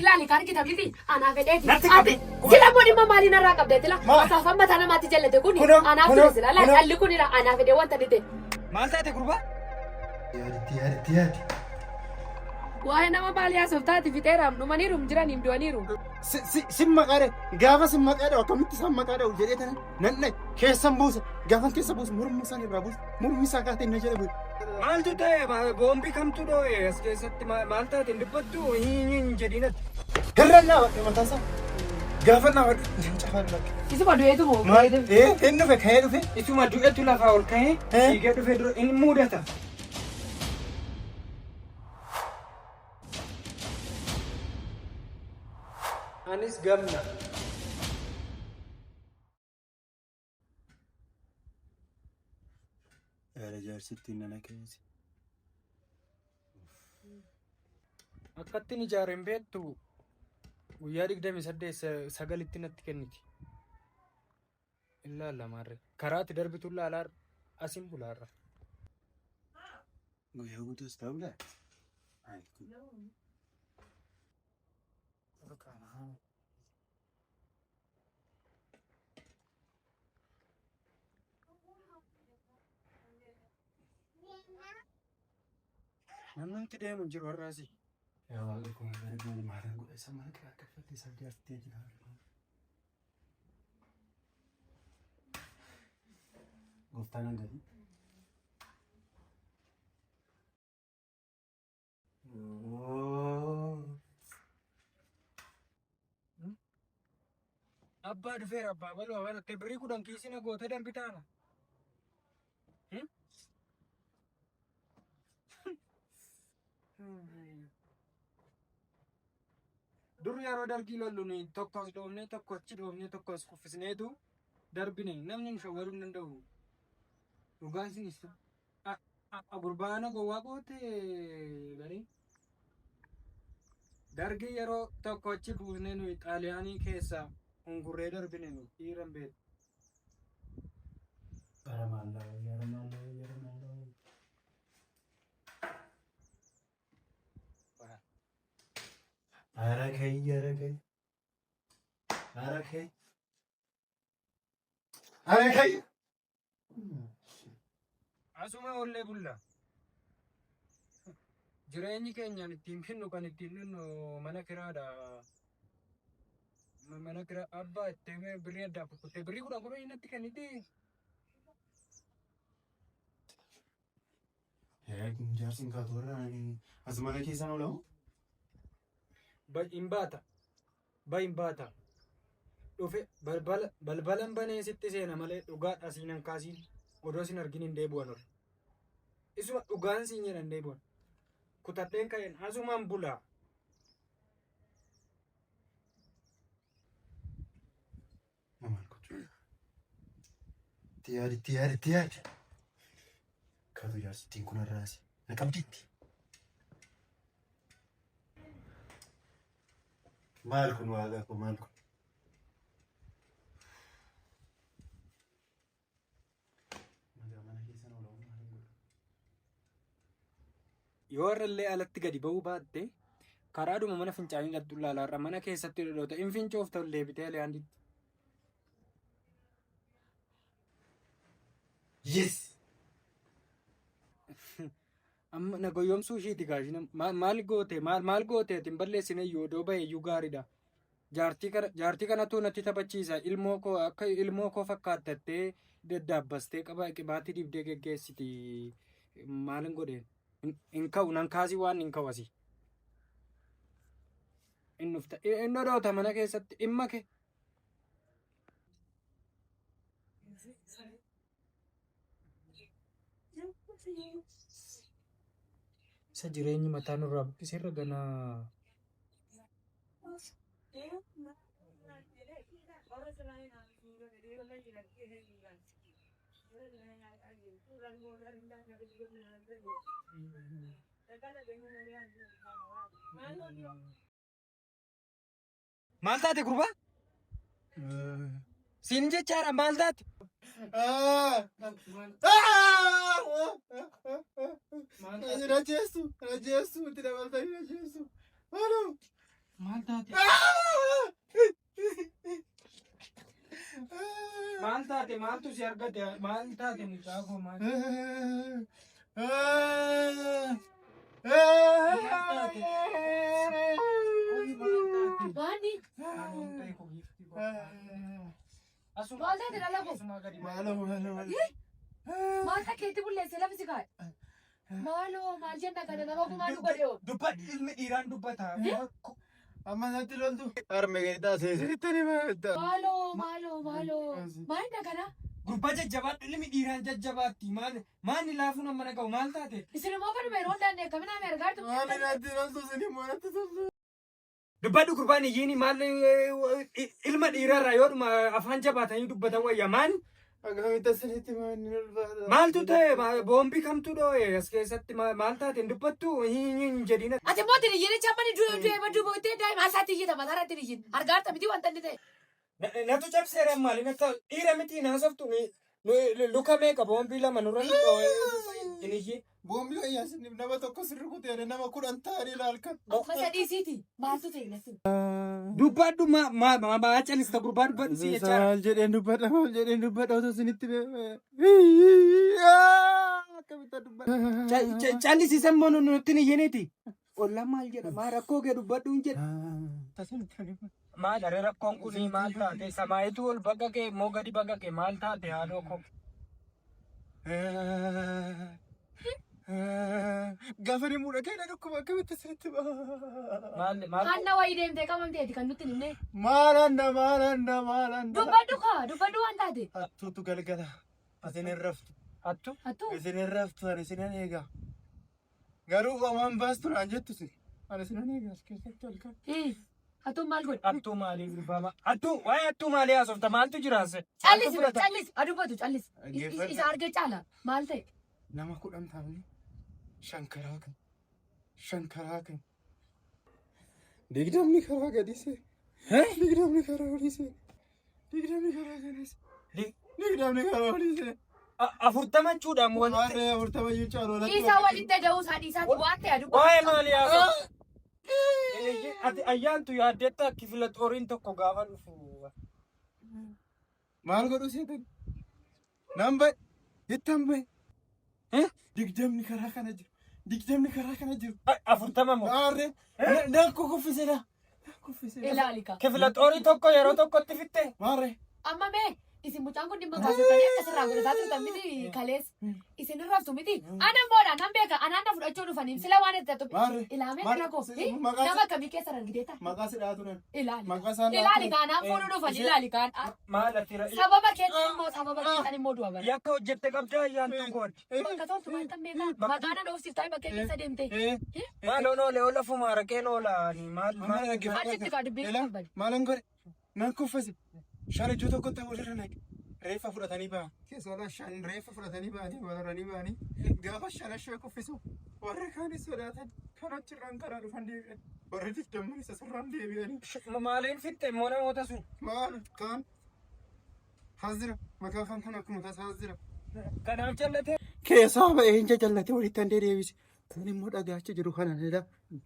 Ilaali ka argita miti anaa fedheeti. Natti Ati qabi. sila immoo dhimma maalii narraa qabda tila. Maal? Asaafan mataa namaatti jallate kuni Kunoo, anaaf kunoo, ture sila. Laal kunoo. dhalli kun ila anaa fedhee wanta ni ta'e. Maal taate gurbaa? Yaadi yaadi yaadi. Waa'ee nama maalii haasoftaati fixeeraam dhumaniiru jiraniim du'aniiru. Sin maqaa dhahe gaafa sin maqaa dhahu akkamitti isaan maqaa dhahu jedhee tana nan dhahe keessan buuse gaafan keessa buuse morma isaan irraa buuse mormi isaa kaatee na jala bu'e. Maaltu ta'e? Boombii kamtu dho'e as keessatti maal taate hin dubbattu hin jedhin ati. Irra dhaabadhe mataa isaa gaafa dhaabadhe nan cafaan bakka. Isuma du'eetu moo? Maal ee hin dhufe ka'ee dhufe. Isuma du'etu lafaa ol ka'ee Eh? fiigee dhufe dura in mudata. Anis gamna. Yaada jaarsittiin nana keessa. Akkattiin ijaareen beektu guyyaa 28 sagalitti natti kenniti. Ilaalla maarree. Karaa itti darbitu ilaalaa asin bulaarra. Guyyaa guutuus ta'uu dha. Namni nuti deemu hin jiru har'aasi. Yaa waaqa koo gargaari maalan godha isa mana kiraa kaffaltee isaaf jaartee jira. Gooftaan hangafi. Abbaa dhufeera abbaa baluu abalatte birrii 10 kiisii na gootee darbitaana. Dur yeroo dargii lollu nuyi tokko as dhoofnee tokko achi dhoofnee tokko as kuffisneetu darbine namni nu shawwaduu hin danda'u. Dhugaan sinis gurbaana gowwaa goote barii. Dargii yeroo tokko achi buusnee nuyi xaaliyaanii keessa ungurree darbine nu dhiira hin beeknu. Bara maallaa wayyaa, bara maallaa wayyaa, bara maallaa wayyaa. Ara kai, ara kai. Ara kai. Ara kai. Asuma ollee bulla. Jireenyi keenyaan ittiin finnu kan ittiin dhunnu mana kiraadha. Mana kiraa abbaa itti birrii addaa kukkuttee birrii 10 kudhan natti kenniti. Jaarsi hin kaatu warra as mana keessan oolamu. Hin baata. Ba hin baata. Dhufe balbala balbalan banee sitti seena malee dhugaadha asiin hin kaasiin odoo sin argin hin deebi'an ol. Isuma dhugaan siin jedhan deebi'an. Kutadheen ka'een asumaan bulaa. Maal gochuu? Itti yaadi, itti yaadi, itti yaadi. Kaatu jaarsittiin kun har'aasi. Na qabdiitti. Maal kun waaqa koo maal kun? Magaa mana keessan oolamu maal hin godhu? Yoo har'allee alatti gadi ba'uu baatte karaadhuma mana fincaanii dhattu ilaala har'a mana keessatti dhodhoota in fincoofta ol deebitee aliyaanditti. Yes! Amma na goyyomsuu ishiiti gaashina maal goote maal maal goote ati hin balleessine iyyuu odoo ba'e iyyuu gaariidha. Jaartii kana jaartii kanatu natti taphachiisa ilmoo koo akka ilmoo koo fakkaattattee daddaabbastee qaba qibaatii dibdee geggeessiti maalin godheen hin ka'u nan kaasii waan hin ka'u asii. Hin dhufta hin dhodhoota mana keessatti dhimma kee. Isa jireenyi mataa nurraa buqqise irra ganaa. Maal taate gurbaa? Siin jechaadha maal taate? Rajeessu, rajeessu, itti dabaltanii rajeessu. Maaloo. Maal taate? Maal taate? Maaltu si argate? Maal taate mucaa koo maal? Maal taate? Maanni Maal beeku giiftii koo? Asuma maal taate dhala koo? asuma gadi. Maaloo maaloo maaloo. Maal takkeetti bulleesse lafi si kaa'e? Maaloo maal jenna kana nama gumaa nu godhe hoo? Dubbadhu, ilmi dhiiraan dubbata. Amma natti loltu. Harmee gadi taasise sirriitti ni maal. Maaloo maaloo maaloo maal jenna kana? Gurbaa jajjabaadhu, ilmi dhiiraan jajjabaatti. Maal maanni laafuun amma na ga'u maal taate? Isin immoo kanuma yeroo hundaan akkamin ame argaa jirtu? Maali natti loltu isin immoo natti toltu. Dubbadhu gurbaan, iyyiini maal? Ilma dhiirarraa yoodhuma afaan jabaatanii dubbatan wayya maal? Akkamitti asinitti maal ulfaata? Maaltu ta'e? Boombii kamtu dho'e as keessatti? Maal taate? Hin dubbattu, hin jedhin. Ati immoo ittiin iyyin jecha amma du'e du'e baduu boottee daa'ima haasaatti iyyita mataa irratti hin iyyin. Argaa jirta miti wanta inni ta'e. Natu cabseera maali? Natu dhiira miti naasoftu? Luka meeqa boombii lama nurra dho'e hin iyyin. Boombii wayyaa isin nama tokko sirri kutee nama 10 ta'anii ilaalkan. Amma sadhiisiiti maaltu ta'e natti? Dubbadhu, maa maa calista gurbaa? Dubbadhu si jechaa. Maal jedheen dubbadha? Maal jedheen dubbadha otoo isinitti akkamitti dubbadha? Callisiisan immoo nutti hin iyyiniiti. Ollaan maal jedha? Maa rakkoo kee dubbadhu hin jedha. Maal are rakkoon kun? Maal taate? Samaayituu ol baqaqee moo gadi baqaqee? Maal taate haadhoo koo? Gaafa ni muudha na dhukkuba, akkamitti isinitti Maal maal? Hanna wayii deemtee qabamteeti kan nutti hin himne. Maalanna maalanna maalanna. Dubbadhu kaa, dubbadhu waan taate. Hattuutu galgala. Isin hin raftu. Hattu? Hattuu. Isin hin raftu, ani isinan eega. Garuu homaan baastu naan jettu si. Ani isinan eega as keessatti halkan. Hattuun maal godhe? Hattuu maalii gurbaa? Hattuu waa'ee hattuu maalii haasofta? Maaltu jiraase? Callisi callisi adubbatu callisi. Isa arge caala maal ta'e? Nama 10 taa'anii shan karaa kan shan karaa kan 20 karaa gadise, 20 karaa olise, 20 karaa gadise, 20 karaa olise. 40 jechuudhaan walitti. Maarree 40 iyyuu caalu alatti. Isa walitti da'uu isaa dhiisaati waan ta'e adubbatu. Waa'ee maalii haasofta? Ati ayyaantu yaaddeetta kifila xooriin tokko gaafa dhufu. Maal godhu seetan? Nan bahe. Ittan bahe. 20 karaa kana jiru. 20 karaa kana jiru. 40 moo? Maarree nan kukuffisedha. Nan kuffisedha. Ilaali kaa. Kifila xoorii tokko yeroo tokkotti fitte. Maarree. Amma mee isin mucaan kun dhimma kaasotanii akkasirraa godhataa turtan miti kalees. Isin irraftu miti. Ana immoodha nan beeka anaan na fudhachuu dhufaniif sila waan itti ta'u. Maarree. Ilaamee Maarree. dhala koo. Maqaa Nama akkamii keessa argiteetta? Maqaa si dhahaa turan. Ilaali. Maqaa isaan dhahaa Ilaali turan. kaanaan fuudhuu dhufan ilaali kaan. Maal ati Sababa keetiin immoo, sababa keessan immoo du'a bara. Yakka hojjette qabdaa ayyaantu kooti. Bakka toltu maal tan beekaa? Maqaa na dhoofsiftaa bakkee keessa deemte. Maal oon oole oola fuma raqeen oola maal maal. Achitti kaa dubbii qaban. Maalan godhe? Nan kuffise. Shan iddoo tokkotti walirra naqe. Reeffa fudhatanii ba'an. Keessumaa shan reeffa fudhatanii ba'anii walirranii ba'anii gaafa shan ashee kuffisu warri kaanis sodaatan kan achirraan karaa dhufan deebi'an. Warri 20n isa sirraan deebi'anii. Maaliin fitte immoo namoota sun? Maal kaan haasira makaafan kan akkuma tasaa haasira. Kanaaf jallatee. Keessaa ba'ee hin jajallatee walitti handee deebise. Kun immoo dhagaacha jiru kana nidha.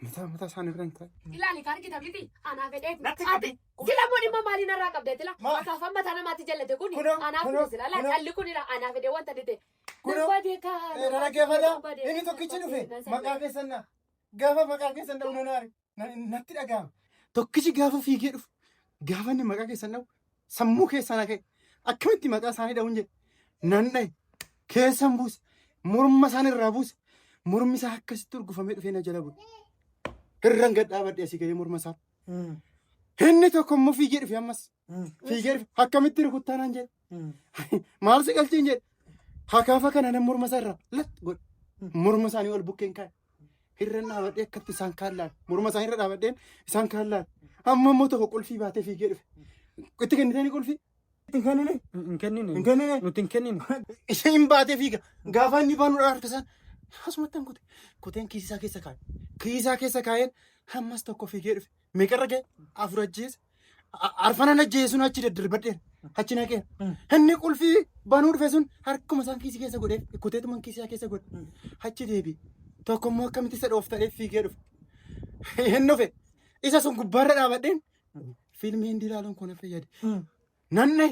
Mataa mataa isaanii irra hin taa'e. Ilaali kaan argita miti anaa fedheeti. Natti Ati sila immoo dhimma maalii narraa qabda tila? Maal? Makaafan mataa namaatti jallate kun Kunoo, anaaf kunoo, fide sila. kunoo. Calli kun anaa fedhee wanta dite. Kunoo, Nan kaa. Dhaggeeffadhaa. Inni tokkichi dhufe maqaa keessan na. Gaafa maqaa keessan dha'u nan aare. Natti dhaga'ama. Tokkichi gaafa fiigee dhufu gaafa inni maqaa keessan dha'u sammuu keessan ka'e akkamitti maqaa isaanii dha'uun jedhe nan dha'e, keessan buuse, morma isaan irraa buuse, mormi isaa akkasitti urgufamee dhufee na jala bu'e. Irran gad dhaabadhe asii gadi morma isaa. Inni tokko immoo fiigee dhufe, ammas fiigee dhufe, akkamitti rukuttaa naan jedhe. Maal si galchiin jedhe. Hakaafa kana nan morma isaa irraa lat godhe. Morma isaanii ol bukkeen kaa'e. Irra dhaabadhee akkatti isaan kaan laale. Morma isaanii irra dhaabadheen isaan kaan laale. Amma immoo tokko qulfii baatee fiigee dhufe. Itti kennitanii qulfii? Itti hin kennine? Hin kennine. Hin kennine? Nuti hin kennine. Isheen baatee fiiga. Gaafa inni baanu harka isaan asumatti hin kute. Kuteen kiisii isaa keessa kaa'e. Kiisii isaa keessa kaa'een ammas tokko fiigee dhufe. Meeqarra ga'e? Afur ajjeese. Arfanan ajjeese sun achi daddarbadheen. Achi naqeen. Inni qulfii banuu dhufe sun harkuma isaan kiisii keessa godhee kuteetuma kiisii isaa keessa godhe. Achi deebi'e. Tokko immoo akkamitti isa dhooftadhee fiigee dhufe. Hin dhufe. Isa sun gubbaarra dhaabadheen fiilmii hindi ilaaluun kun na fayyade. Nanne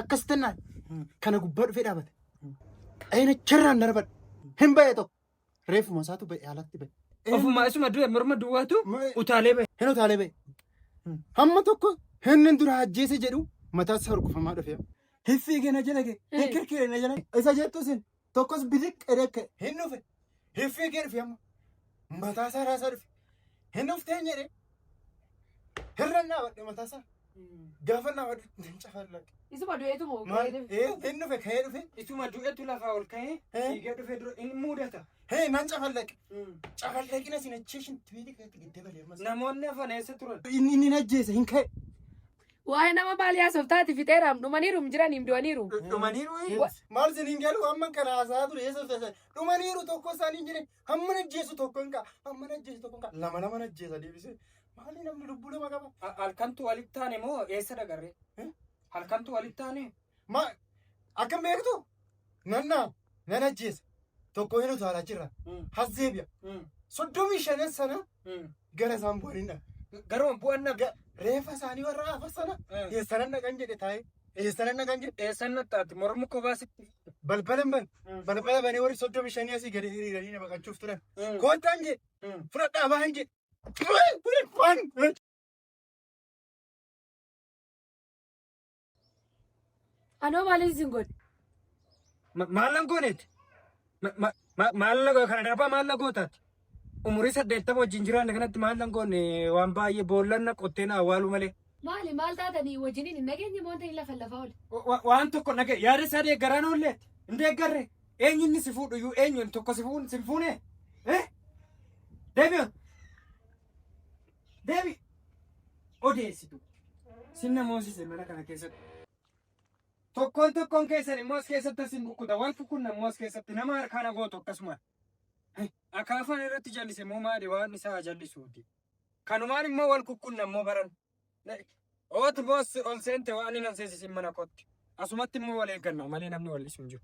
akkas tennaan kana gubbaa dhufee dhaabate. Dhayina chirraan darbadhe. Hin ba'e tokko. Reefuma isaatu ba'e alatti ba'e. Ofuma isuma du'e morma duwwaatu utaalee ba'e. Hin utaalee ba'e. Hamma tokko hinni dura ajjeese jedhu mataa isaa hurgufamaa dhufe. Hin fiigee na jala ga'e. Hin kirkire na jala. Isa jettu isin tokkos biliq jedhee ka'e. Hin dhufe. Hin fiigee dhufe amma. Mataa isaa raasaa dhufe. Hin dhufteen jedhe. Hirran dhaabadhe mataa isaa. Gaafa dhaabadhe nan cafallaqe. Isuma du'eetu moo? Maal? Hin dhufe ka'ee dhufe. Isuma du'etu lafaa ol ka'ee fiigee dhufe dura in mudata. Hee nan cafallaqe. Cafallaqina sin achii shintibeetii keessatti gad dabalee ammas. Namoonni hafan eessa turan? Inni hin ajjeese hin ka'e. Waa'ee nama maalii haasoftaati fixeeraam dhumaniiru jiraniim du'aniiru. Dhumaniiru. Maal sin hin galu amma kana haasaa ture eessa dhufte dhumaniiru tokko isaanii hin jiran hamma ajjeesu tokko hin ka'a hamma ajjeesu tokko hin ka'a lama lama ajjeesa deebisee maali namni lubbuu lama qaba. Halkantu walitti taane moo eessa dhagarree? Halkantu walitti taane? Ma akkam beektu nannaa nan ajjeesa tokko hin utaalaa jirra hazzeebiya 35 sana gara isaan bu'anii dha. Garuu bu'an na Reeffa isaanii warra hafa sana eessanan dhaqan jedhe taa'ee eessanan dhaqan jedhe. Eessan nattaati mormu kophaa sitti. Balbala hin bane. Balbala banee warri 35 asii gadi hiriiranii na baqachuuf turan. Koottaan jedhe. Fudhadhaa bahan jedhe. Waan. Anoo maaliin isin godhe? Maal nan gooneeti? Maal na kana darbaa maal na gootaati? Umurii 80 wajjin jiraanne kanatti maal nan goone waan baay'ee boollan na qottee na awwaalu malee. Maali maal taatanii wajjiniin hin nageenye moo ta'in lafa lafaa oole? Waan tokko nage yaada isaa deeggaraan oolleetti hin deeggarre eenyu inni si fuudhu iyyuu eenyu inni tokko si fuun si fuune eh deebi ol deebi odeessitu sin namoosise mana kana keessatti. Tokkoon tokkoon keessan immoo as keessatti asin kukkuta wal kukkunna immoo as keessatti nama harkaa na gootu akkasuma. Akaafaan irratti jallise immoo maali waan isaa jallisuuti. Kanumaan immoo wal kukkunna immoo baran. Ooti boos ol seente waan inni seesisin mana kootti. Asumatti immoo wal eegganna malee namni wal dhisu hin jiru.